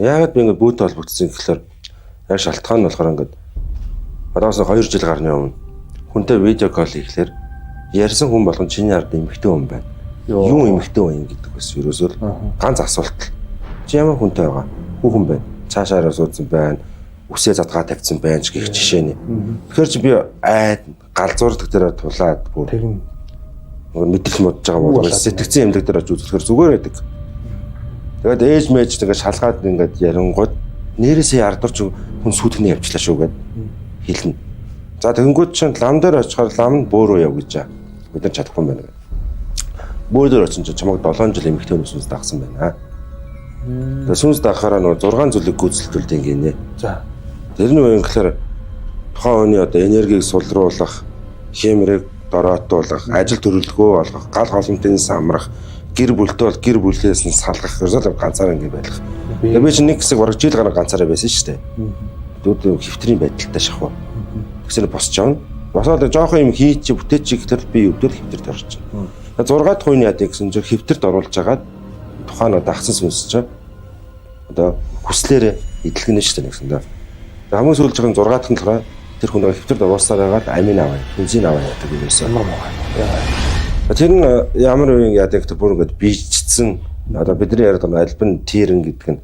Яагаад би ингээд бүүтэй холбогдсон гэхлээр яг шалтгаан нь болохоор ингээд одоос 2 жил гарны өмнө хүнтэй видео кол хийхлээр ярьсан хүн болгон чиний ард эмэгтэй хүн байна. Юу эмэгтэй хүн гэдэг бас ерөөсөө л ганц асуулт. Чи ямар хүнтэй байгаа? Хүүхэн байна. Цаашаараа суудсан байна. Үсээ задгаа тавьсан байна ч гэх жишээний. Тэгэхээр чи би айд галзуурдаг дээр тулаад бүр Тэр нь мэдрэл модж байгаа бол сэтгцэн эмнэлэг дээр очиж үзэхээр зүгээр байдаг. Тэгээд ээж мэж тэгээд шалгаад ингээд ярингууд нэрээсээ ардурч хүн сүйтгэнэ явчлаа шүү гэд хэлнэ. За тэгэнгүүт чинь лам дээр очихоор лам нь бөөрөө яв гэж. Бид нар чадахгүй юм байна гэд. Бөөр дээр очсон чинь чамайг 7 жил эмэгтэй хүний сүнс дагсан байна. Тэгээд сүнс дагахаараа нөгөө 6 зүйлийг гүйцэлдүүлдэг гинэ. За. Тэр нь юу юм гэхээр тухайн хүний одоо энергийг сулруулах, химрэг дороотуулах, ажил төрөлгөө болгох, гал холомтын самрах, гэр бүлтэй бол гэр бүлээс нь салгах, ерөөсөө ганцаараа ингэ байх. Тэгээ би чинь нэг хэсэг бараг жил гарan ганцаараа байсан шүү дээ. Дүүд хэвтрийн байдалтай шахав. Тэгсээр босч явна. Босоод жоохон юм хийч бүтээч гэхлээр би өвдөл хэвтэрт орчихно. 6 дахь үеийн яадаг гэсэн чинь хэвтэрт оруулж агаад тухайн дагсан сүнс чинь одоо хүслээрээ эдлэгнэ шүү дээ нэгсэн дээ. Хамгийн сүүлд байгаа 6 дахь нь болохоор тэр хүн хэвтэрт оруулсаар байгаад амийн аваа, хүнзийн аваа яадаг юм байсан. Ямар муу. Тэр нь ямар үеийн яадаг гэхээр бүр ингээд бийжсэн одоо бидний яриад байгаа альбин тэрэн гэдэг нь